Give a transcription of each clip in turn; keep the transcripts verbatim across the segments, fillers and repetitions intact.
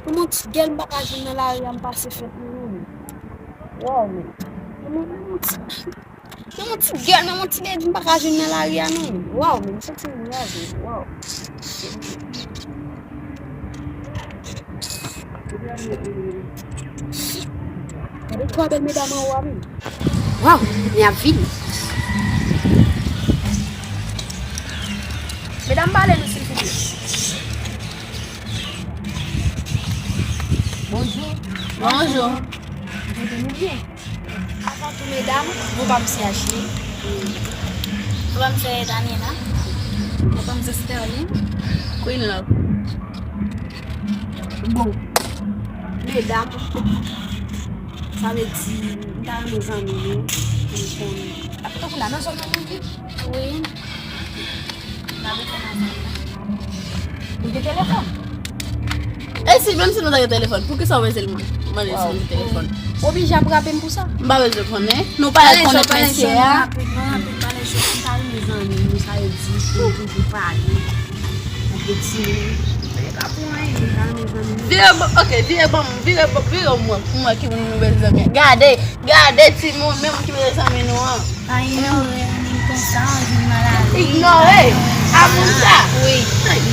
Yon ti gèl m pa ka jwenn nan lari a, m pase fèt mwen non, men. Waw, men. Yon ti, yon ti gèl, men yon ti lady m pa ka jwenn nan lari a non, men. Waw, men, m santi m raje, waw. Gade twa bèl medam anwo a menm. Waw, men y ap vini. Medam, pale nou, silvouplè. Bonjou. Bonjou. Mwen tande nou byen. Avan tou, medam, nou pa m se Ashley. Nou pa m se Daniela. Nou pa m se Sterling. Queen Love. Bon, medam, sa vle di, m ta renmen zanmi nou, pou nou konn. Tankou la, nan zòn nan nou ye? Wi. N ap rete nan zòn nan. Ou gen telefòn? E si, menm si nou ta gen telefòn, poukisa w bezwen mande si nou gen telefòn? Ou oblije ap rape m pou sa? M pa bezwen konnen. Nou pa al konnen mesye a. Rapid, non, rapid, pale jòf. M ta renmen zanmi nou, sa vle di, pou nou toujou pale. Vire, ok, vire ban m, vire, vire m wè, pou m wè ki moun nou bezwen zanmi. Gade, gade timoun, men moun ki bezwen zanmi nou an. Pa inyore moun konsa, ou vin maladi. Inyore? A moun sa? Wi.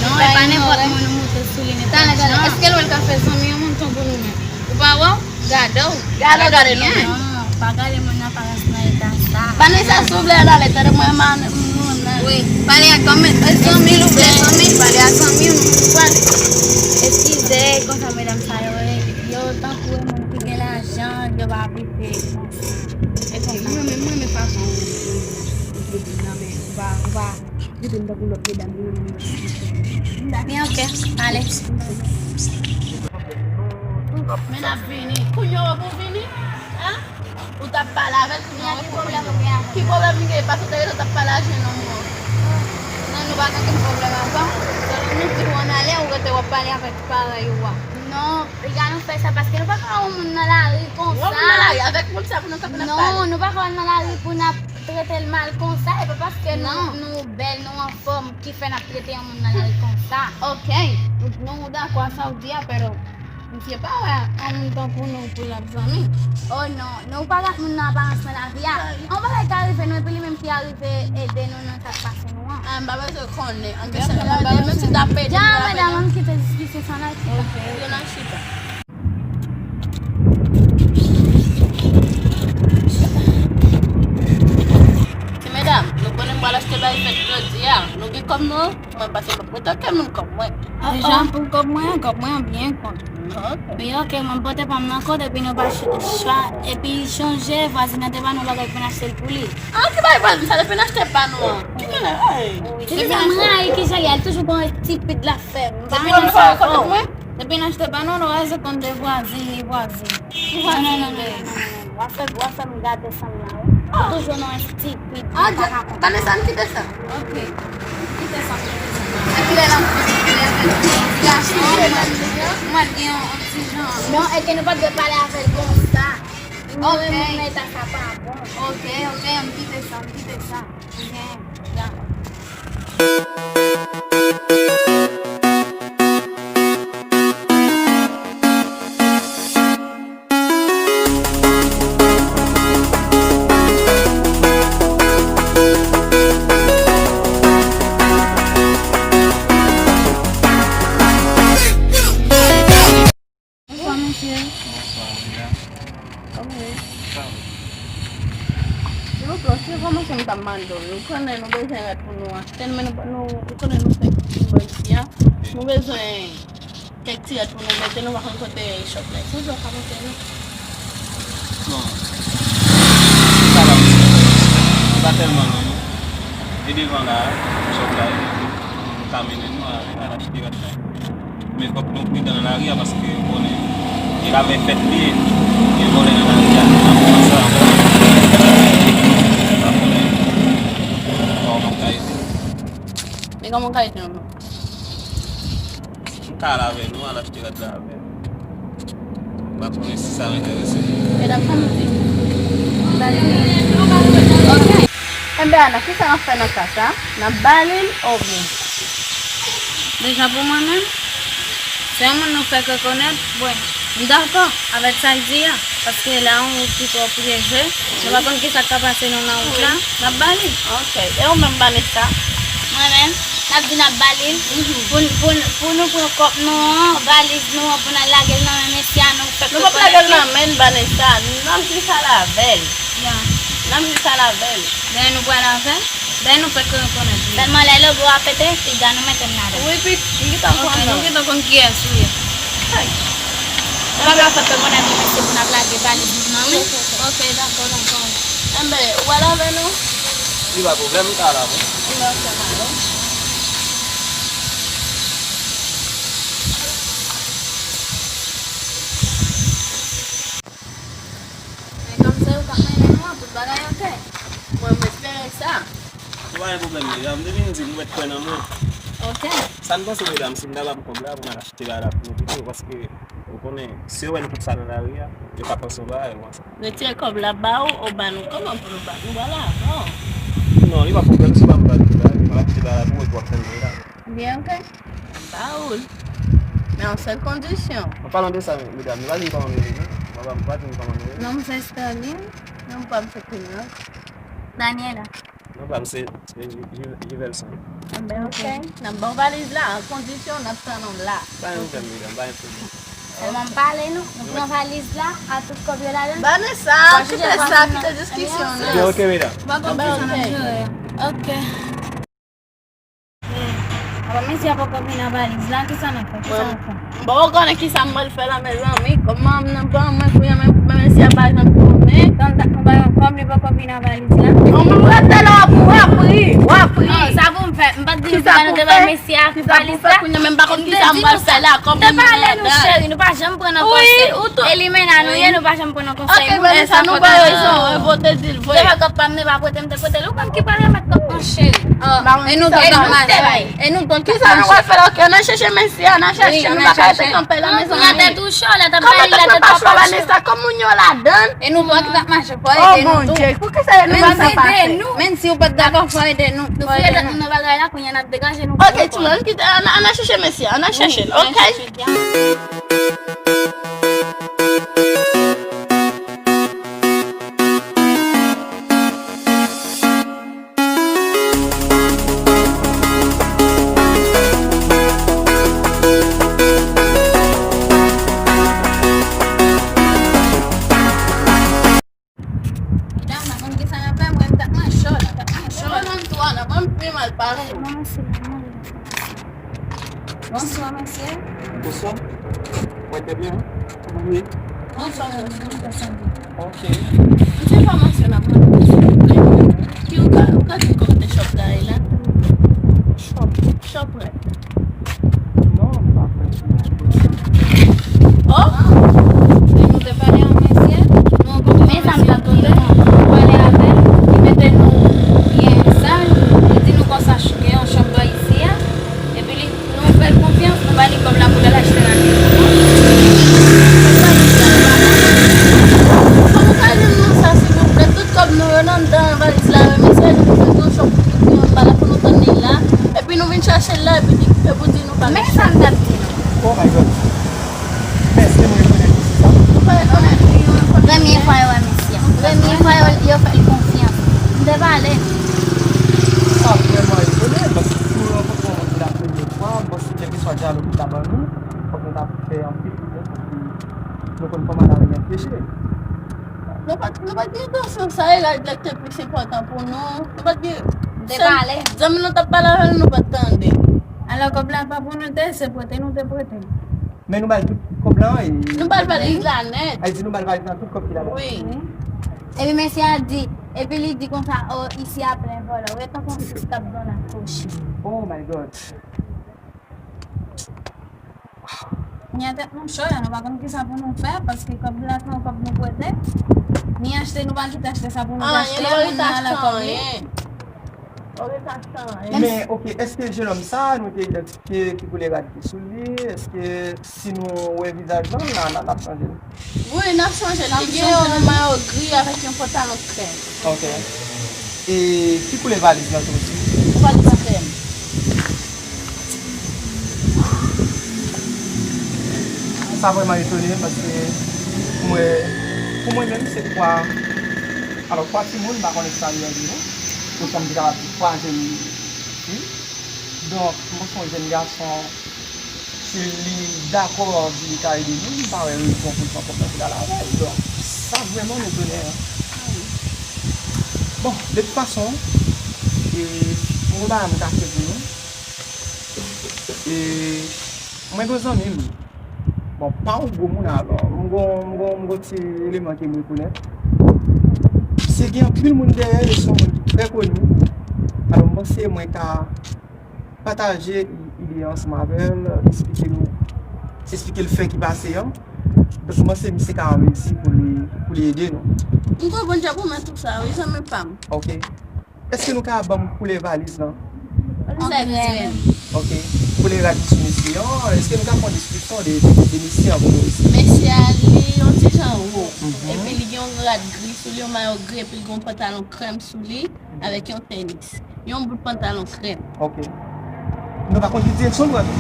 Non, e pa nenpòt moun ou moute sou li, men talè, talè, èske l wè l ka fè zanmi yon moun tankou nou menm? Ou pa wè w? Gade w. Gade w, gade nou menm. Non, pa gade moun nan parans nan eta sa. Vanessa, souple, talè, tande mwen, man, moun nan. Wi, pale ak zanmi, zanmi, ou vle zanmi, pale ak zanmi, nou pale. Eskize, konsa medam sa yo, yo tankou e moun ki gen lajan, yo pa apresye. E konsa. Mwen menm, mwen menm fason ou, ou, ou trete m nan, men ou pa, ou pa trete m tankou lòt medam yo. Men ok, ale. Men n ap vini. Kounye a w ap vini? Hein? Ou t ap pale avè l, kounye a ki pwoblèm? Ki pwoblèm li gen? Paske w te rete w t ap pale a jennonm nan. Non, nou pa gen okenn pwoblèm avè w. Sèlman nou di w ann ale, ou rete w ap pale avèk parèy ou a. Non, piga nou fè sa paske nou pa ka wè yon moun nan lari konsa. Wè moun nan lari, avèk moun sa pou nou kanpe n ap pale. Non, nou pa ka wè l nan lari pou n ap trete l mal konsa. E pa paske nou, nou bèl, nou anfòm ki fè n ap trete yon moun nan lari konsa. Ok, nou dakò a sa w di a, pero misye pa wè yon moun tankou nou pou l ap zanmi. Oh non, nou pa gat moun nan aparans nan lavi a. Yon bagay ka rive nou, epi li menm ki arive ede nou nan sa k pase nou an. Ah, m pa bezwen konnen. An kesyon de, menm si l ta pede, m pa bezwen. Dja, medam, ann kite diskisyon sa, n al chita. Ok, yo n al chita. Ti medam, nou konnen m pral achte bagay fèt jodi a. Nou gen kòb nou? Mwen pase m ap rete ak moun kòb mwen. Deja pou kòb mwen, kòb mwen an byen kont. Men ok, mwen pote pa m nan kont, epi nou pa ch-, chwa, epi chonje vwazin nan te ba nou bagay pou n achte l pou li. Ah, ki bagay vwazin sa te fin achte pa nou an? Ki konnen, ay. Depi m rayi ki jan l ye, l toujou pran ti pit la fè m. Depi nou fè kote mwen? Depi n achte pa nou, nou rete konn de vwazin, li vwazin. Ki vwazin li ye? W ap fè, w ap fè m gate san m la, wi. Ou toujou nan estipid, ou pa ka konprann. Vanessa, ann kite sa. Ok. Kite sa, kite sa. Epi lè l ap, lè l ap, mwen gen yon ti jan. Non, e ke nou pa t dwe pale avè l konsa. Inyore moun nan eta sa pa bon. Ok, ok, ann kite sa, ann kite sa. Ou gen, ya. Bonswa, mesye. Bonswa, Andrea. Kòman w ye? Sa va. Silvouplè, se enfòmasyon m t ap mande w. Nou konnen nou bezwen rad pou nou achte, men nou, nou, nou konnen nou fèk vin bò isi a. Nou bezwen kèk ti rad pou nou mete, nou pa konn kote shop la. Silvouplè, w ka montre nou? Bon, sa va, mesye. Nou pa tèlman lwen, non. E devan la, shop la, e nou ka mennen nou al, al achte rad la. Men fòk nou pridan nan lari a, paske ou konnen, e lavèy fèt li ye, gen vòlè nan lari a, nou pa konn sa ankò. Ou pa konnen kòman w ka ede. Men kòman w ka ede nou? M ka al avè nou, al achte rad la avè nou. M pa konnen si sa enterese nou. Medam, sa nou di? Ba li. Ok. Enben, Ana, kisa n ap fè nan ka sa? N ap ba li l oubyen? Deja pou mwen menm, Se yon moun nou fèk rekonèt, bon, m dakò avèk sa l di a, paske la yon wout ki twò pyeje, nou pa konn kisa k ka pase nou nan wout la, n ap ba li. Ok, e ou menm, Vanessa? Mwen menm, n ap di n ap ba li l. Pou, pou, pou nou pran kòb nou an, valiz nou an, pou n al lage l nan men mesye a, nou fèk rekonèt li. Nou p ap lage l nan men l, Vanessa, n ap jis al avè l. Ya. N ap jis al avè l. Men nou pral avè l? Ben nou fèk rekonèt li. Sèlman lè logo a pete, piga nou mete n ladan. Wi, pi, m gentan konn. Ok, nou gentan konn kiyès ou ye. Ay. Ou pa ka fèk rekonèt li, mesye, pou n ap lage valiz nou nan men. Ok, dakò, dakò. Enben, ou al avè nou? Li pa pwoblèm, m ka al avè w. Enben, ok, m ale. Men kòm se ou k ap mennen nou an, tout bagay ok. Mwen, m espere sa. Nou pa gen pwoblèm, medam. Depi n di, nou mèt kwè nan mwen. Ok. Sa n panse, medam, si m ta ba m kòb la pou n al achte bagay la pou nou pito, paske ou konnen, si yo wè n tout sa nan lari a, yo ka panse yon bagay konsa. Retire kòb la ba ou, ou ba nou. Kòman pou nou ba? Nou ba l avan. Non, li pa pwoblèm, si w ba m bagay la, m al achte bagay la pou ou, epi w ap tann mwen la. Byen, ok. M ba ou l. Men yon sèl kondisyon. An palan de sa, medam, nou pa di m kòman nou rele, non? Nou pa, nou pa di m kòman nou rele. Non, m se Sterline. Non, m pa, m se Primrose. Daniela. Non, pa, m se, se Ju-, Ju-, Juvelson. Enben, ok. N ap ba w valiz la, an kondisyon, n ap tann ou la. Pa gen pwoblèm, medam, pa gen pwoblèm. Sèlman m pale nou, nou pran valiz la, a tout kòb yo ladan. Vanessa, kite sa, kite diskisyon nan. Byen, ok, medam. Enben, ok. Ok. Apa mesye a poko vin ak valiz la, kisa n ap fè? Kisa n ap fè? M poko konnen kisa m pral fè la, mezanmi. Kòman m nan ban mwen kounye a, men, men mesye a pa janm konnen. Tann, tann, nou ba yon kòb, li poko vin ak valiz la. Non, men w rete la, w ap ri, w ap ri. Non, sa pou m fè? M pa t di nou te ba mesye a valiz la? Kisa pou fè kounye a, men m pa konn kisa m pral fè la, kòm moun nan ladan. Te pale nou, cheri, nou pa janm pran nan konsèy. Wi, ou tou. E li menaj nou ye, nou pa janm pran nan konsèy. Ok, Vanessa, nou gen rezon, wi, vote di l vre. Devan kòb pa m, nou pa prete m, te prete l. Ou konn ki pral remèt kòb mwen, cheri. E nou tou, e nou tou, kisa nou pral fè la? Ok, n a chèche mesye a, n a chèche, nou pa ka rete kanpe la, mezanmi. Latèt ou cho, latèt pa li, latèt pa cho. Vanessa, kòm moun yo ladan. E nou tou ki t ap mache, fò ede nou tou. Oh, Bondye, poukisa nou pa ka pase? Menm si ou pa t dakò, fò ede nou. Nou fè tèt nou nan bagay la, kounye a n ap degaje nou. Ok, timoun, ann kite, ann, ann al chèche mesye a, ann al chèche l, ok? Medam, n ap konn kisa n ap fè, mwen, tèt mwen cho la, tèt mwen cho la. Mwen menm tou, a, nan mwen pi mal pase. Mwen, se mwen. Bonswa, mesye. Bonswa. Mwen trè byen, wi. Bonswa, mesye. Ok. Yon ti enfòmasyon n ap mande, silvouplè. Ki ou ka, ou ka di kòman shop la ye la? Shop. Shop, wi. Non, m pa fè. Oh! E nou te pale a yon mesye, nou rankontre yon mesye, nou pale avè l, li mete nou byen saj, li di nou konsa gen yon shop bò isi a, epi li, nou fè l konfyans, nou ba li kòb la pou l al achte lavi pou nou. Kòman w ka di nou sa, silvouplè? Tout kòb nou yo nan anndan valiz la, wi, mesye, nou fè yon shop pou tout moun, ba la pou nou tann li la. Epi nou vin chache l la, epi di, epi w di nou pa. Men sa m t ap di nou. Oh my God. Èske nou rekonèt misye sa? Nou pa rekonèt li, nou pa rekonèt li. Premye fwa yo wè misye. Premye fwa yo, yo fè l konfyans. M te pale. Sa vrèman etone, paske si nou rankontre yon moun pou la premye fwa, m panse kèlkeswa dyalòg li ta ban nou, fòk nou ta fè anpil efò pou nou konn kòman n ap reflechi. Nou pa t, nou pa t gen entansyon sa, e la, lè k te plis enpòtan pou nou. Nou pa t gen. M te pale. Zanmi nou t ap pale avè nou, nou pa t tande. Alò, kòb la pa pou nou te, se prete nou te prete. Men nou ba l tout kòb la, e. Nou ba l valiz la nèt. Ay di nou ba l valiz la, tout kòb ki ladan. Wi. Epi mesye a di, epi li di konsa, oh, isi a plen vòlò. Ou ret tankou yon sis k ap done ak kwochi. Oh my God. Kounye a tèt nou cho, nou pa konn kisa pou nou fè, paske kòb la se yon kòb nou prete. Ni achte, nou pa kite achte sa pou nou te achte, moun nan la kòb li. Men, ok, èske jenòm sa a, nou te idantifye ki koulè rad ki sou li? Èske si nou wè vizaj lan, n a, n a, n ap chanje l? Wi, n ap chanje l. Li gen yon mayo gri avèk yon pantalon krèm. Ok. E ki koulè valiz lan tou, mesye? Yon valiz krèm. Sa vrèman etone m paske mwen, pou mwen menm, se twa, alò, twa timoun, m pa konnen sa yo rele yo, se fanm ki kapab di twa jèn fi. Donk, mwen se yon jèn gason, si li dakò di li ka ede nou, m pa wè rezon pou l pran kòb nan pou l al avè l. Donk, sa vrèman m etone an. Bon, de tout fason, e, m gen bagay m ka fè pou nou. E, mwen gen zanmi m. Bon, pa yon gwo moun alò. M gon, m gon, m gon ti eleman ke m rekonèt. Se gen anpil moun dèyè, e se yon moun ki trè koni. Alò, m panse mwen ka pataje i- ide ansanm avè l, eksplike nou, eksplike l fè ki pase an. Donk, m panse misye ka an mezi pou li, pou li ede nou. M konprann jan pou mwen tou sa, wi, zanmi pa m. Ok. Èske nou ka ban m koulè valiz lan? An krèm. Ok. Koulè rad sou misye an. Èske nou ka fè yon deskripsyon de, de, de misye an pou nou osi? Mesye a, li yon ti jan wo. Mhm. Epi li gen yon rad gri sou li, yon mayo gri, epi li gen yon pantalon krèm sou li, avèk yon tenis. Yon bout pantalon krèm. Ok. Nou pa konn ki direksyon nou pral.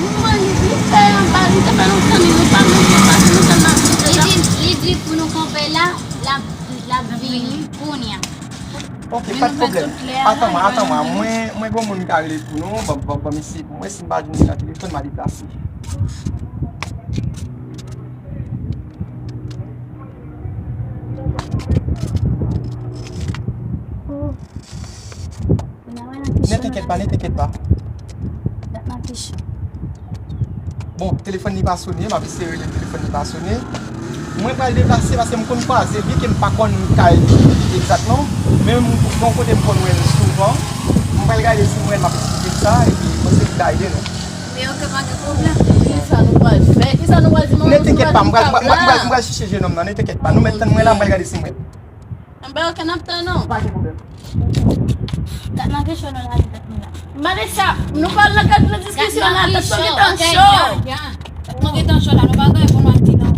Nou wè li, li fè anba, li te fè lontan, li nou pa menm pase, nou tèlman vin deja. Li di, li di pou nou kanpe la, l ap, l ap vini kounye a. Ok, pa de pwoblèm. Atann mwen, atann mwen. Mwen, mwen gon moun m ka rele pou nou. Ban, ban, ban m eseye pou mwen. Si m pa jwenn li nan telefòn, m a deplase. Ne t'inquiète pas, ne t'inquiète pas. Bon, telefòn li pa sone, m ap eseye rele l, telefòn li pa sone. Mwen pral deplase paske m konn kwaze, byenke m pa konn kay li egzakteman, men m gon kote m konn wè l souvan. M pral gade si m wè l, m ap eksplike l sa, epi mwen se li ka ede nou. Men ok, pa gen pwoblèm. Kisa nou pral fè? Kisa nou pral di manman? Ne t'inquiète pas, m pral, m pral, m pral, m pral chèche jenòm nan, ne t'inquiète pas. Nou mèt tann mwen la, m pral gade si m wè l. Anben, ok, n ap tann ou. Pa gen pwoblèm. Dat nan kesyon nou lage tèt nou la. Vanessa, nou pa nan kad nan diskisyon la, tèt nou gentan cho. Tèt nou gentan cho la, nou pa gen pou nou ap di non.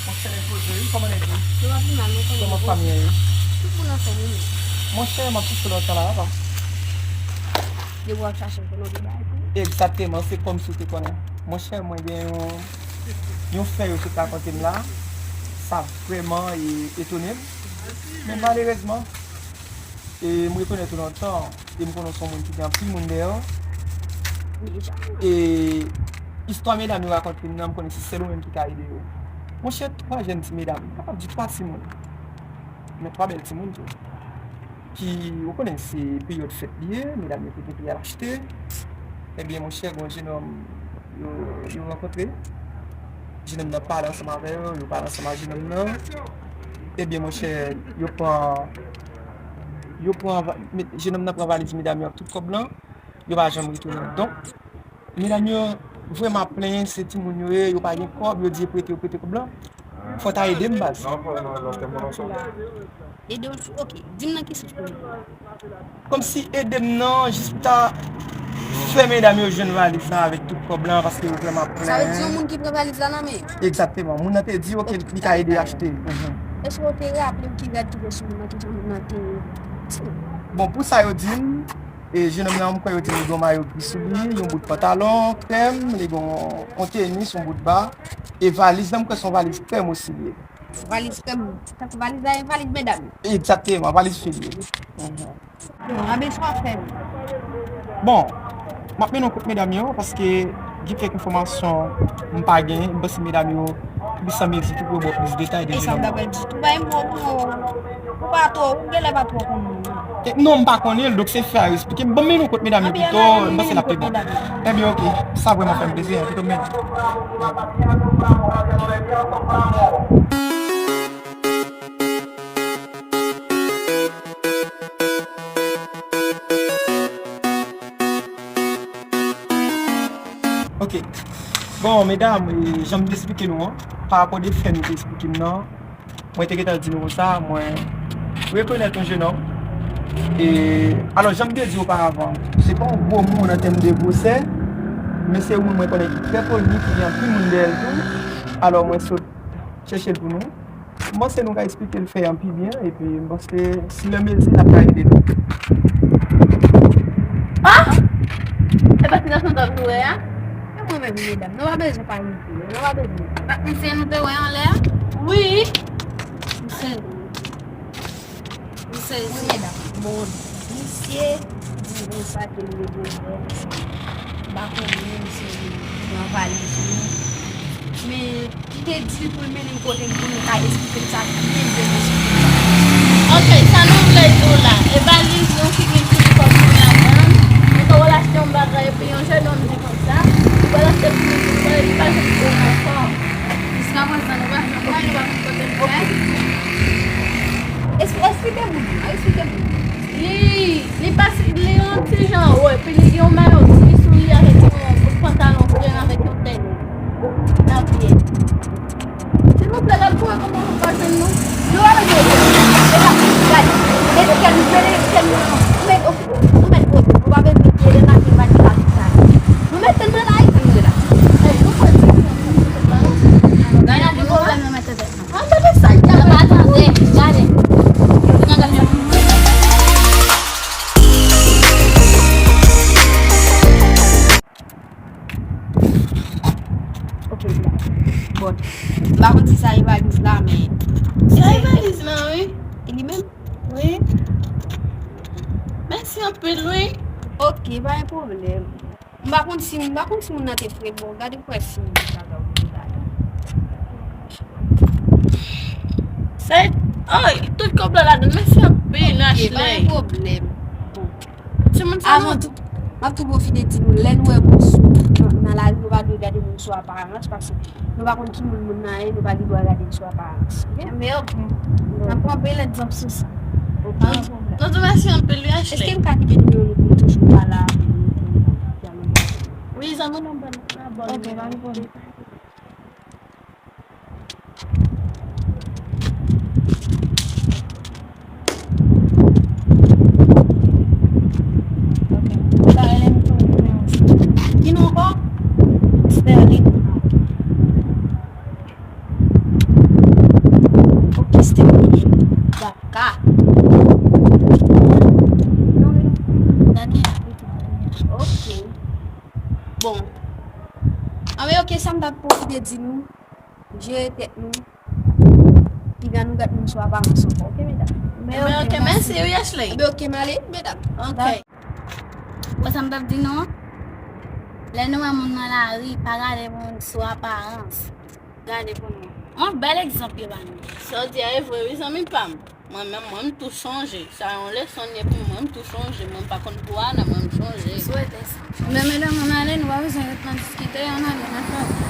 Monchè, repoze wi, kòman nèg yo? Yo pa pi mal, non, kòman fanmi an ye? Tout moun anfòm, wi. Monchè, m ap chèche w lontan la, papa. Depi w ap chache m, konnen w gen bagay pou mwen. Egzakteman, se kòmsi w te konnen. Monchè, mwen gen yon, yon fè yo sot rakonte m la. Sa vrèman e, etone m. Men malerezman, e m rekonèt ou lontan. E m konnen w se yon moun ki gen anpil moun dèyè w. E istwa medam yo rakonte m nan, m konnen se sèl ou menm ki ka ede yo. Monchè, twa jèn ti medam, m kapab di twa timoun. Men twa bèl timoun tou. Ki, ou konnen se peryòd fèt li ye, medam yo te gen pou y al achte. Ebyen, monchè, gen yon jenòm yo, yo rankontre. Jenòm nan pale ansanm avè yo, yo pale ansanm ak jenòm nan. Ebyen, monchè, yo pran Yo pran va-, me-, jenòm nan pran valiz medam yo ak tout kòb lan, yo pa janm retounen. Donk, medam yo vrèman ap plenyen, se timoun yo ye, yo pa gen kòb, yo di yo prete, yo prete kòb lan. Fò w ta ede m, baz. Ede w, ok, di m nan ki sans pou ede w. Kòmsi ede m nan, jis pou ta fè medam yo jwenn valiz lan avèk tout kòb lan, paske yo vrèman ap plenyen. Sa vle di yon moun ki pran valiz la nan men yo? Egzakteman. Moun nan te di yo ke li ka ede achte. Mhm. Èske w te raple w ki rad ki te sou moun nan, ki jan moun nan te di? Bon, pou sa yo di m, e, jenòm nan, m kwè yo di m li gen yon mayo gri sou li, yon bout pantalon krèm, li gen yon tenis, yon bout ba, e valiz lan, m kwè se yon valiz krèm osi li ye. Valiz krèm, tankou valiz la, e valiz medam yo. Egzakteman, valiz fi li ye. Mhm. Bon, a bezwen fè m. Bon, m ap mennen w kot medam yo, paske gen kèk enfòmasyon m pa gen, m panse medam yo plis an mezi ki pou yo ba w plis detay de jenòm nan. E sa m ta pral di tou, bay m bon pou ou pa twò, ou genlè pa twò konn moun nan. E, non, m pa konnen l, donk se frè a yo esplike m. Bon, mennen w kot medam yo pito, m panse l ap pi bon. Ebyen, ok, sa vrèman fè m plezi, en, pito m mennen w. Ok. Bon, medam, e, jan m te esplike nou an, pa rapò de fè nou te esplike m nan, mwen te gentan di nou konsa, mwen rekonèt yon jenòm. E, alò, jan m te di oparavan, se pa yon gwo moun an tèm de gwosè, Men se yon moun mwen konnen ki trè poli, ki gen anpil moun dèyè l tou. Alò, mwen sot chèche l pou nou. M panse nou ka eksplike l fè an pi byen, epi m panse si lè mezi l ap ka ede nou. Ah! E pa ti gason sa nou wè a? E mwen menm, medam, nou pa bezwen panike, nou pa bezwen. Misye nou te wè anlè a? Wi. Misye. Misye, wi, medam. Bon, misye di konsa ke l revòlvè, misye. M pa konnen, misye pran valiz nou. Men, m te di l pou l mennen m kote m pou nou ka esplike l sa byen, byen esplike l sa. Ok, sa nou vle di w la, e valiz nou ki gen tout kòb nou ladan l, nou ta wè l achte yon bagay, epi yon jènòm di konsa, li pral achte pou nou tout bagay, li pa jwenn gwo konfò. Jiska prezan, nou pa janm wè, nou pa konn kote l fè. Es-, esplike moun nan, esplike moun nan. Li, li pase, li yon ti jan wo, epi li gen yon mayo gri sou li avèk yon pantalon krèm avèk yon tènis nan pye. Silvouplè, gad pou wè kòman nou pa jwenn nou. Nou pa bezwen pè. E pa, gade. Mete kè nou, mete kè nou. Nou mete, nou mete kote. Nou pa bezwen pye de maten, pa di la, tout sa. Nou mete l nan la, epi nou la. Ey, nou pran ti. Gade ki pwoblèm nou mete tèt nou. An tande sa, y ap pa tande, gade. Ok, bon. M pa konn si sa e valiz la, men. Sa e valiz la, wi. E li menm? Wi. Mèsi anpil, wi. Ok, pa gen pwoblèm. M pa konn si, m pa konn si moun nan te fre, bon, gade pou wè si moun nan ta ka ouvri la. Se, oh, tout kòb la ladan, mèsi anpil, Ashley. Ok, pa gen pwoblèm. Bon. Timoun sa nou. Avan tou, m ap tou pwofite di nou, lè nou wè moun sou, nan, nan lari, nou pa dwe gade moun sou aparans, paske nou pa konn ki moun moun nan ye, nou pa gen dwa gade l sou aparans. Ok? Men ok. N ap pran bèl egzanp sou sa. Ok. Pa gen pwoblèm. Nou di mèsi anpil, wi, Ashley. Èske m ka kite nimewo nou pou nou toujou pale avè nou, pou nou dialoge avè nou? Wi, zanmi, nou ban, nou ban. Ok, pa gen pwoblèm. Ok. Sa rele m pou nimewo sa. Ki non ankò? Sterline. Ok, Sterline. Daka. Daniela. Ok. Bon. Anben, ok, sa m t ap pwofite di nou. Jere tèt nou. Piga nou gad moun sou aparans ankò, ok, medam? Men ok, mèsi, wi, Ashley. Anben, ok, m ale, medam. Ok. Wè sa m t ap di nou an? Lè nou wè moun nan lari, pa gade moun sou aparans. Gade pou nou. Yon bèl egzanp yo ba nou. Sa w di a e vre, wi, zanmi pa m. Mwen menm, mwen, m tou chanje. Sa yon leson l ye pou mwen, m tou chanje. Mwen, m pa konn pou Ana, mwen, m chanje. M swete sa. Men, medam, ann ale, nou pa bezwen ret nan diskite, ann ale, n a travay.